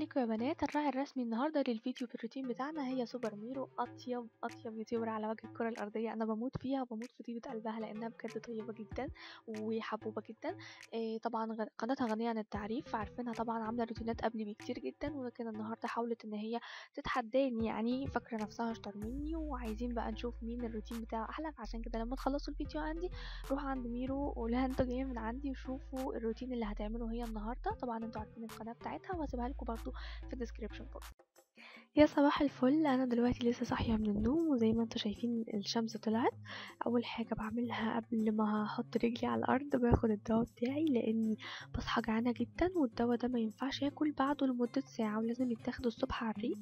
عليكم يا بنات. الراعي الرسمي النهارده للفيديو في الروتين بتاعنا هي سوبر ميرو، اطيب اطيب YouTuber على وجه الكره الارضية. انا بموت فيها وبموت في طيبة قلبها لانها بجد طيبة جدا وحبوبه جدا. طبعا قناتها غنية عن التعريف، عارفينها طبعا، عامله روتينات قبلي بكتير جدا، ولكن النهارده حاولت ان هي تتحداني، يعني فاكره نفسها اشطر مني، وعايزين بقى نشوف مين الروتين بتاعه احلى. فعشان كده لما تخلصوا الفيديو عندي روحوا عند ميرو وقولها انتوا جايين من عندي وشوفوا الروتين اللي هتعمله هي النهارده. طبعا انتوا عارفين القناة بتاعتها وهسيبها لكم برضو في ال description box. يا صباح الفل، انا دلوقتي لسه صاحية من النوم، وزي ما انتوا شايفين الشمس طلعت. اول حاجة بعملها قبل ما احط رجلي على الارض باخد الدواء بتاعي، لاني بصحى جعانة جدا، والدواء ده ما ينفعش اكل بعده لمدة ساعة، ولازم يتاخد الصبح على الريق.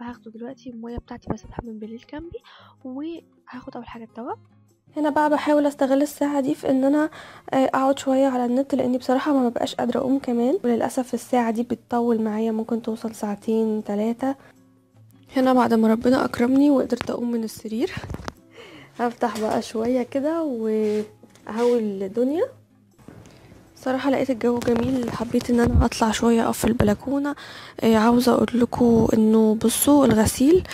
فهاخده دلوقتي، المية بتاعتي بسيبها من بالليل جنبي، وهاخد اول حاجة الدواء. هنا بقى بحاول استغل الساعة دي في ان انا اقعد شوية على النت، لاني بصراحة ما ببقاش قادرة اقوم كمان، وللاسف الساعة دي بتطول معايا، ممكن توصل ساعتين 3. هنا بعد ما ربنا اكرمني وقدرت اقوم من السرير هفتح بقى شوية كده واهوي الدنيا. صراحة لقيت الجو جميل، حبيت ان انا اطلع شوية اقف في البلكونه. عاوزه اقول لكم انه بصوا الغسيل،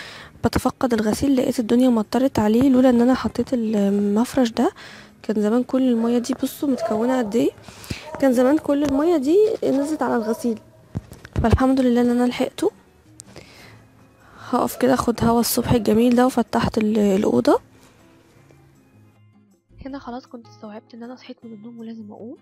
بتفقد الغسيل لقيت الدنيا مطرت عليه، لولا ان انا حطيت المفرش ده كان زمان كل المية دي بصوا متكونه قد ايه، كان زمان كل المية دي نزلت على الغسيل. فالحمد لله ان انا لحقته. هقف كده اخد هوا الصبح الجميل ده، وفتحت الاوضة. هنا خلاص كنت استوعبت ان انا صحيت من النوم ولازم اقوم.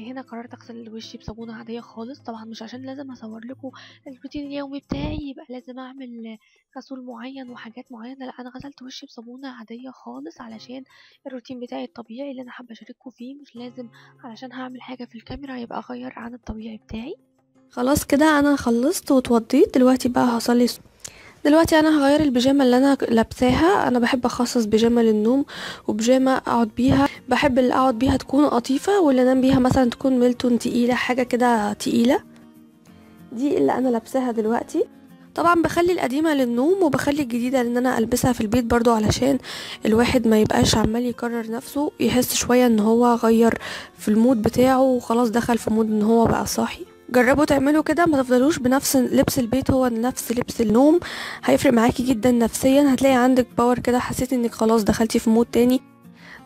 هنا قررت اغسل وشي بصابونه عادية خالص، طبعا مش عشان لازم اصور لكم الروتين اليومي بتاعي يبقى لازم اعمل غسول معين وحاجات معينة، لا انا غسلت وشي بصابونه عادية خالص علشان الروتين بتاعي الطبيعي اللي انا حابة اشارككم فيه، مش لازم علشان هعمل حاجة في الكاميرا يبقى اغير عن الطبيعي بتاعي. خلاص كده انا خلصت واتوضيت. دلوقتي بقى هصلي. دلوقتي انا هغير البيجامه اللي انا لابساها. انا بحب اخصص بيجامه للنوم وبيجامه اقعد بيها، بحب اللي اقعد بيها تكون قطيفة، واللي انام بيها مثلا تكون ميلتون تقيلة، حاجة كده تقيلة. دي اللي انا لابساها دلوقتي. طبعا بخلي القديمة للنوم وبخلي الجديدة ان انا البسها في البيت برضو، علشان الواحد ما يبقاش عمال يكرر نفسه، يحس شوية ان هو غير في ال mood بتاعه وخلاص دخل في mood ان هو بقى صاحي. جربوا تعملوا كده، ما تفضلوش بنفس لبس البيت هو نفس لبس النوم، هيفرق معاكي جدا نفسيا، هتلاقي عندك power كده، حسيتي انك خلاص دخلتي في mood تاني.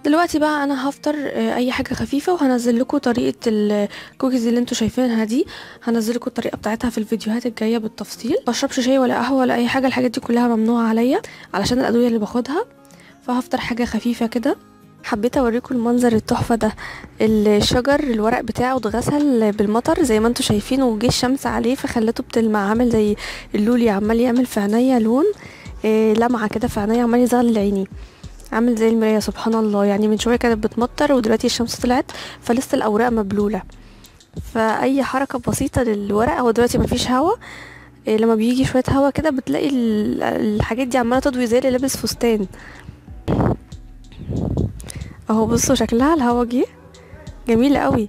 دلوقتي بقى انا هفطر اي حاجة خفيفة، وهنزل لكم طريقه الكوكيز اللي انتوا شايفينها دي، هنزل لكم الطريقة بتاعتها في الفيديوهات الجاية بالتفصيل. ما بشربش شاي ولا قهوة ولا اي حاجة، الحاجات دي كلها ممنوعة عليا علشان الادوية اللي باخدها، فهفطر حاجة خفيفة كده. حبيت اوريكم المنظر التحفة ده، الشجر الورق بتاعه اتغسل بالمطر زي ما انتم شايفين، وجه الشمس عليه فخلته بتلمع، عامل زي اللولي، عمال يعمل في عينيا لون لمعة كده في عينيا، عمال يزغلل عيني، عامل زي المراية سبحان الله. يعني من شوية كانت بتمطر ودلوقتي الشمس طلعت، فلسه الاوراق مبلوله، فاي حركة بسيطة للورق، هو دلوقتي مفيش هوا، لما بيجي شوية هوا كده بتلاقي الحاجات دي عماله تضوي زي اللي لابس فستان اهو. بصوا شكلها، الهوا جه جميل قوي.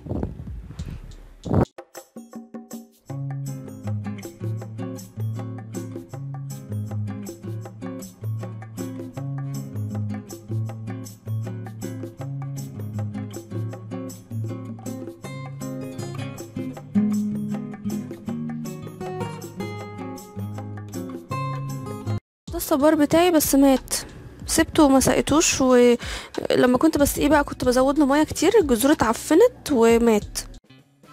ده الصبار بتاعي بس مات، سبته وما سقيتوش، ولما كنت بس ايه بقى كنت بزود له مية كتير، الجذور اتعفنت ومات.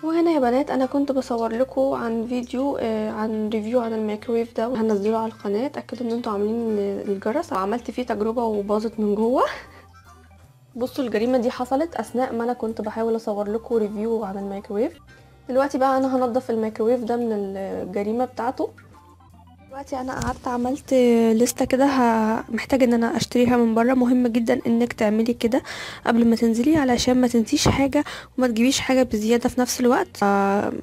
وهنا يا بنات انا كنت بصور لكم عن فيديو عن review عن الميكروويف ده، وهنزله على القناة، اتاكدوا ان انتوا عاملين الجرس. عملت فيه تجربه وباظت من جوه. بصوا الجريمة دي حصلت اثناء ما انا كنت بحاول اصور لكم review عن الميكروويف. دلوقتي بقى انا هنضف الميكروويف ده من الجريمة بتاعته. دلوقتي انا قعدت عملت لستة كده محتاجه ان انا اشتريها من بره. مهم جدا انك تعملي كده قبل ما تنزلي علشان ما تنسيش حاجة وما تجيبيش حاجة بزيادة في نفس الوقت.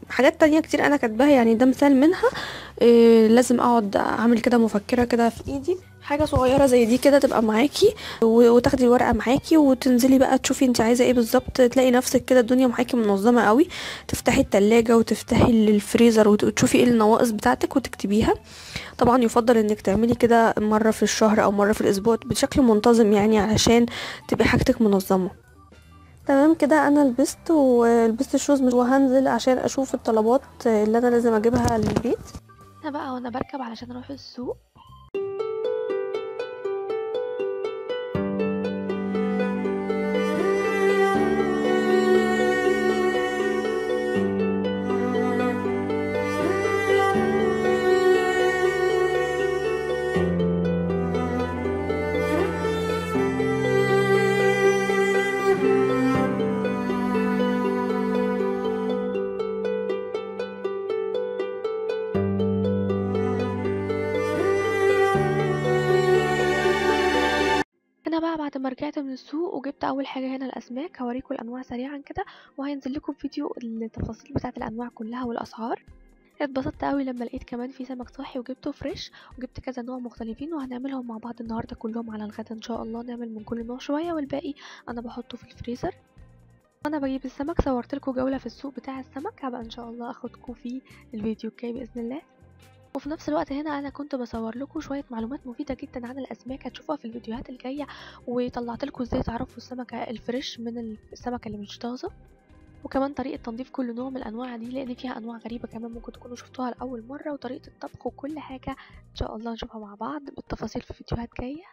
حاجات تانية كتير انا كاتباها، يعني ده مثال منها. لازم اقعد اعمل كده مفكرة كده في ايدي، حاجة صغيرة زي دي كده تبقى معاكي، وتاخدي الورقة معاكي وتنزلي بقى تشوفي انت عايزه ايه بالظبط. تلاقي نفسك كده الدنيا معاكي منظمة قوي، تفتحي التلاجة وتفتحي الفريزر وتشوفي ايه النواقص بتاعتك وتكتبيها. طبعا يفضل انك تعملي كده مرة في الشهر او مرة في الاسبوع بشكل منتظم، يعني علشان تبقي حاجتك منظمة. تمام كده انا لبست ولبست ال shoes وهنزل عشان اشوف الطلبات اللي انا لازم اجيبها للبيت. انا بقى وانا بركب علشان اروح السوق. هنا بقى بعد ما رجعت من السوق وجبت اول حاجة هنا الاسماك، هوريكم الانواع سريعا كده، وهينزل لكم فيديو التفاصيل بتاعه الانواع كلها والاسعار. اتبسطت قوي لما لقيت كمان في سمك صاحي وجبته fresh، وجبت كذا نوع مختلفين وهنعملهم مع بعض النهارده كلهم على الغدا ان شاء الله. نعمل من كل نوع شوية والباقي انا بحطه في الفريزر. وانا بجيب السمك صورت لكم جولة في السوق بتاع السمك، هبقى ان شاء الله اخدكم في الفيديو الجاي باذن الله. وفي نفس الوقت هنا انا كنت بصور لكم شوية معلومات مفيدة جدا عن الاسماك هتشوفوها في الفيديوهات الجاية، وطلعت لكم ازاي تعرفوا السمكة ال fresh من السمكة اللي مش طازة، وكمان طريقه تنظيف كل نوع من الانواع دي لان فيها انواع غريبة كمان ممكن تكونوا شفتوها لاول مرة، وطريقه الطبخ وكل حاجة ان شاء الله نشوفها مع بعض بالتفاصيل في فيديوهات جاية.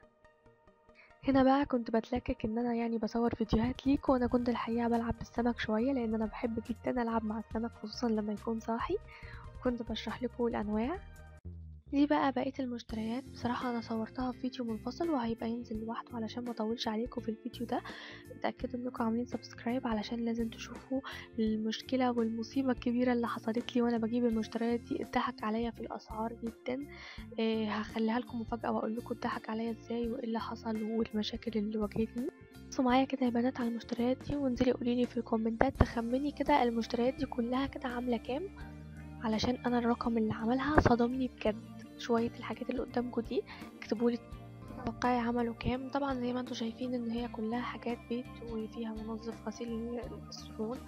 هنا بقى كنت بتلكك ان انا يعني بصور فيديوهات ليكم، وانا كنت الحقيقة بلعب بالسمك شوية لان انا بحب جدا العب مع السمك خصوصا لما يكون صاحي، كنت بشرح لكم الانواع دي. بقى بقية المشتريات بصراحة انا صورتها في فيديو منفصل وهيبقى ينزل لوحده علشان ما اطولش عليكم في الفيديو ده. اتاكدوا انكم عاملين subscribe علشان لازم تشوفوا المشكلة والمصيبة الكبيرة اللي حصلت لي وانا بجيب المشتريات دي. اتضحك عليا في الاسعار جدا، هخليها لكم مفاجاة واقول لكم اتضحك عليا ازاي وايه اللي حصل والمشاكل اللي واجهتني. بصوا معايا كده يا بنات على المشتريات دي، وانزلي قولي لي في الكومنتات تخمني كده المشتريات دي كلها كده عامله كام، علشان انا الرقم اللي عملها صدمني بجد. شوية الحاجات اللي قدامكم دي اكتبولي توقعي عملوا كام. طبعا زي ما انتم شايفين ان هي كلها حاجات بيت وفيها منظف غسيل الصحون،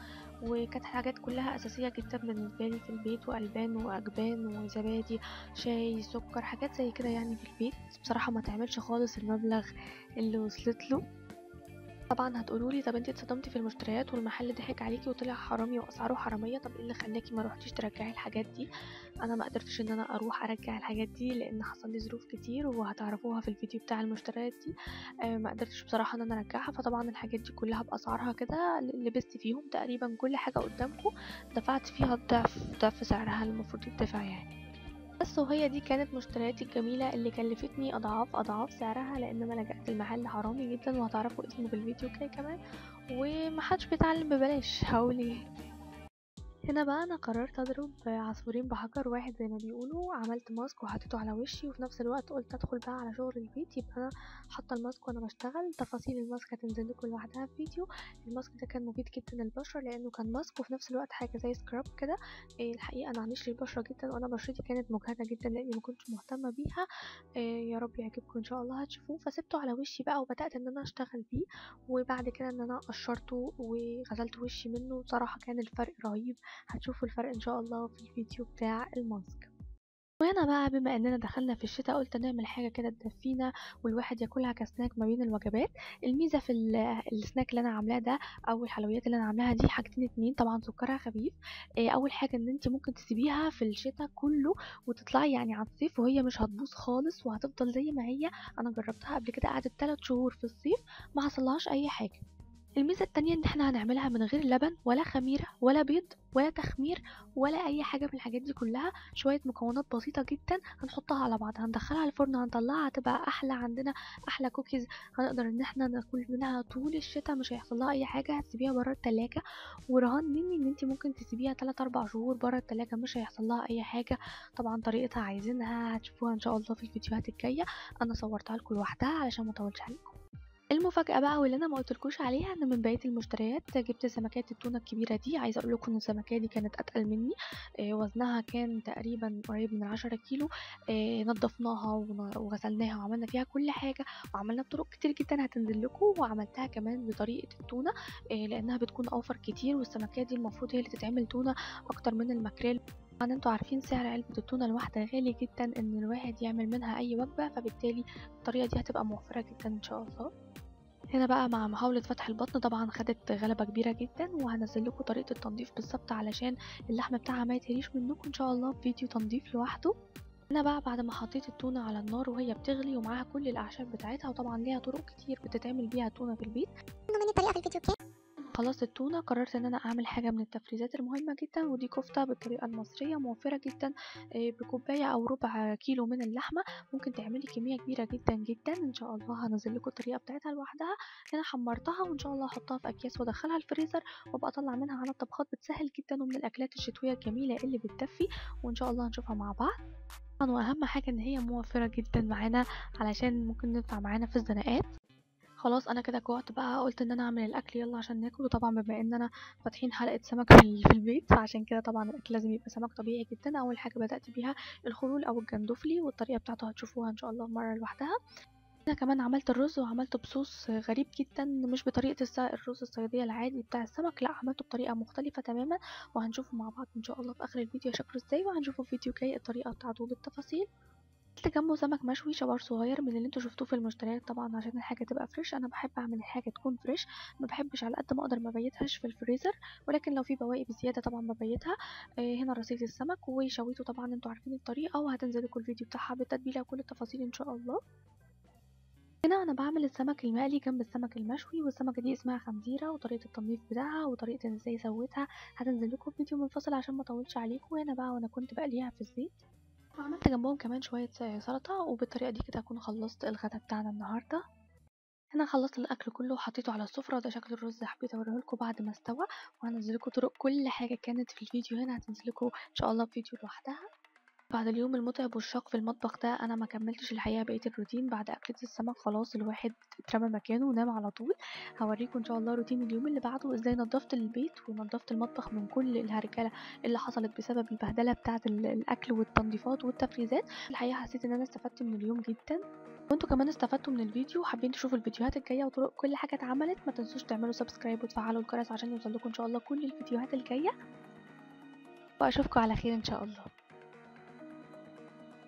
وكانت حاجات كلها اساسية جدا بالنسبة لي في البيت، والبان واجبان وزبادي، شاي، سكر، حاجات زي كده يعني في البيت. بصراحة ما تعملش خالص المبلغ اللي وصلت له. طبعا هتقولوا لي طب انتي اتصدمتي في المشتريات والمحل ضحك عليكي وطلع حرامي واسعاره حرامية، طب ايه اللي خلاكي ما روحتيش ترجعي الحاجات دي؟ انا ما قدرتش ان انا اروح ارجع الحاجات دي لان حصل لي ظروف كتير وهتعرفوها في الفيديو بتاع المشتريات دي. ما قدرتش بصراحة ان انا ارجعها. فطبعا الحاجات دي كلها باسعارها كده لبست فيهم تقريبا كل حاجة قدامكم، دفعت فيها الضعف ضعف سعرها المفروض يدفع يعني. بس وهي دي كانت مشترياتي الجميلة اللي كلفتني اضعاف اضعاف سعرها، لان انا لجأت المحل حرامي جدا وهتعرفوا اسمه بالفيديو كده كمان، ومحدش بيتعلم ببلاش هقول ايه. هنا بقى انا قررت اضرب عصفورين بحجر واحد زي ما بيقولوا. عملت ماسك وحطيته على وشي، وفي نفس الوقت قلت ادخل بقى على شغل البيت، يبقى انا حاطه الماسك وانا بشتغل. تفاصيل الماسك هتنزل لكم لوحدها في فيديو. الماسك ده كان مفيد جدا للبشره لانه كان ماسك وفي نفس الوقت حاجة زي scrub كده. الحقيقة انا عنيش للبشره جدا، وانا بشرتي كانت مجهده جدا لاني ما كنتش مهتمة بيها. يا رب يعجبكم ان شاء الله هتشوفوه. فسبته على وشي بقى وبدات ان انا اشتغل بيه، وبعد كده ان انا قشرته وغسلت وشي منه. بصراحة كان الفرق رهيب، هتشوفوا الفرق ان شاء الله في الفيديو بتاع الماسك. وهنا بقى بما اننا دخلنا في الشتاء قلت نعمل حاجة كده تدفينا والواحد ياكلها كسناك ما بين الوجبات. الميزة في السناك اللي انا عاملاه ده او الحلويات اللي انا عاملاها دي حاجتين اتنين، طبعا سكرها خفيف. اول حاجة ان انت ممكن تسيبيها في الشتاء كله وتطلعي يعني على الصيف وهي مش هتبوظ خالص وهتفضل زي ما هي. انا جربتها قبل كده قعدت 3 شهور في الصيف ما حصلهاش اي حاجة. الميزة التانية ان احنا هنعملها من غير لبن ولا خميره ولا بيض ولا تخمير ولا اي حاجة من الحاجات دي كلها. شوية مكونات بسيطة جدا هنحطها على بعض، هندخلها الفرن، هنطلعها هتبقى احلى عندنا احلى كوكيز هنقدر ان احنا ناكل منها طول الشتاء، مش هيحصل لها اي حاجة. هتسيبيها بره التلاجة، ورهان مني ان انت ممكن تسيبيها 3-4 شهور بره التلاجة مش هيحصل لها اي حاجة. طبعا طريقتها عايزينها هتشوفوها ان شاء الله في الفيديوهات الجاية، انا صورتها لكم لوحدها علشان ما اطولش عليكم. المفاجأة بقى واللي انا ما قلتلكوش عليها ان من بقية المشتريات جبت سمكات التونة الكبيرة دي. عايزة اقول لكم ان السمكة دي كانت اتقل مني، وزنها كان تقريبا قريب من 10 كيلو. نظفناها وغسلناها وعملنا فيها كل حاجة وعملنا بطرق كتير جدا هتنزل لكم، وعملتها كمان بطريقة التونة لانها بتكون اوفر كتير، والسمكات دي المفروض هي اللي تتعمل تونة اكتر من الماكريل. طبعا انتوا عارفين سعر علبة التونة الواحدة غالي جدا ان الواحد يعمل منها اي وجبة، فبالتالي الطريقة دي هتبقى موفرة جدا ان شاء الله. هنا بقى مع محاولة فتح البطن طبعا خدت غلبة كبيرة جدا، وهنزل لكم طريقة التنظيف بالظبط علشان اللحم بتاعها ما يتهريش منكم ان شاء الله في فيديو تنظيف لوحده. هنا بقى بعد ما حطيت التونة على النار وهي بتغلي ومعاها كل الاعشاب بتاعتها، وطبعا ليها طرق كتير بتتعمل بيها التونة في البيت. خلصت التونة قررت ان انا اعمل حاجة من التفريزات المهمة جدا، ودي كفتة بالطريقة المصرية موفرة جدا، بكوباية او ربع كيلو من اللحمة ممكن تعملي كمية كبيرة جدا جدا. ان شاء الله هنزل لكم الطريقة بتاعتها لوحدها. هنا حمرتها وان شاء الله احطها في اكياس وادخلها الفريزر وابقى اطلع منها على الطبخات، بتسهل جدا ومن الاكلات الشتوية الجميلة اللي بتدفي، وان شاء الله هنشوفها مع بعض. واهم حاجة ان هي موفرة جدا معانا علشان ممكن ننفع معانا في الزناقات. خلاص انا كده جوعت بقى، قلت ان انا اعمل الاكل يلا عشان ناكل، وطبعا بما ان انا فاتحين حلقة سمك في البيت فعشان كده طبعا الاكل لازم يبقى سمك طبيعي جدا. اول حاجة بدات بيها الخلول او الجندفلي، والطريقة بتاعته هتشوفوها ان شاء الله مرة لوحدها. انا كمان عملت الرز، وعملته بصوص غريب جدا، مش بطريقة الرز الصياديه العادي بتاع السمك، لا عملته بطريقة مختلفة تماما، وهنشوفه مع بعض ان شاء الله في اخر الفيديو شكله ازاي، وهنشوفه في فيديو جاي الطريقة بتاعته بالتفاصيل. عملت جنبه سمك مشوي شبار صغير من اللي انتوا شفتوه في المشتريات طبعا عشان الحاجة تبقى fresh. انا بحب اعمل الحاجة تكون fresh، ما بحبش على قد ما اقدر ما بيتهاش في الفريزر، ولكن لو في بواقي بزيادة طبعا ببيتها. هنا رصيت السمك وشويته، طبعا انتوا عارفين الطريقة، وهتنزل لكم الفيديو بتاعها بالتتبيله وكل التفاصيل ان شاء الله. هنا انا بعمل السمك المقلي جنب السمك المشوي، والسمكه دي اسمها خنزيره، وطريقه التنظيف بتاعها وطريقه ازاي سويتها هتنزل لكم فيديو منفصل عشان ما اطولش عليكم. هنا بقى وانا كنت بقليها في الزيت، وعملت جنبهم كمان شوية سلطة، وبالطريقه دي كده اكون خلصت الغدا بتاعنا النهارده. هنا خلصت الاكل كله وحطيته على السفرة. ده شكل الرز حبيت اوريه لكم بعد ما استوى، وهنزل لكم طرق كل حاجة كانت في الفيديو هنا هتنزل لكم ان شاء الله في فيديو لوحدها. بعد اليوم المتعب والشاق في المطبخ ده انا ما كملتش الحقيقة بقية الروتين. بعد اكله السمك خلاص الواحد اترمى مكانه ونام على طول. هوريكم ان شاء الله روتين اليوم اللي بعده، ازاي نظفت البيت ونظفت المطبخ من كل الهرجله اللي حصلت بسبب البهدله بتاعه الاكل والتنظيفات والتفريزات. الحقيقة حسيت ان انا استفدت من اليوم جدا، وانتوا كمان استفدتوا من الفيديو. وحابين تشوفوا الفيديوهات الجاية وطرق كل حاجة اتعملت، ما تنسوش تعملوا subscribe وتفعلوا الجرس عشان يوصلكم ان شاء الله كل الفيديوهات الجاية. واشوفكم على خير ان شاء الله.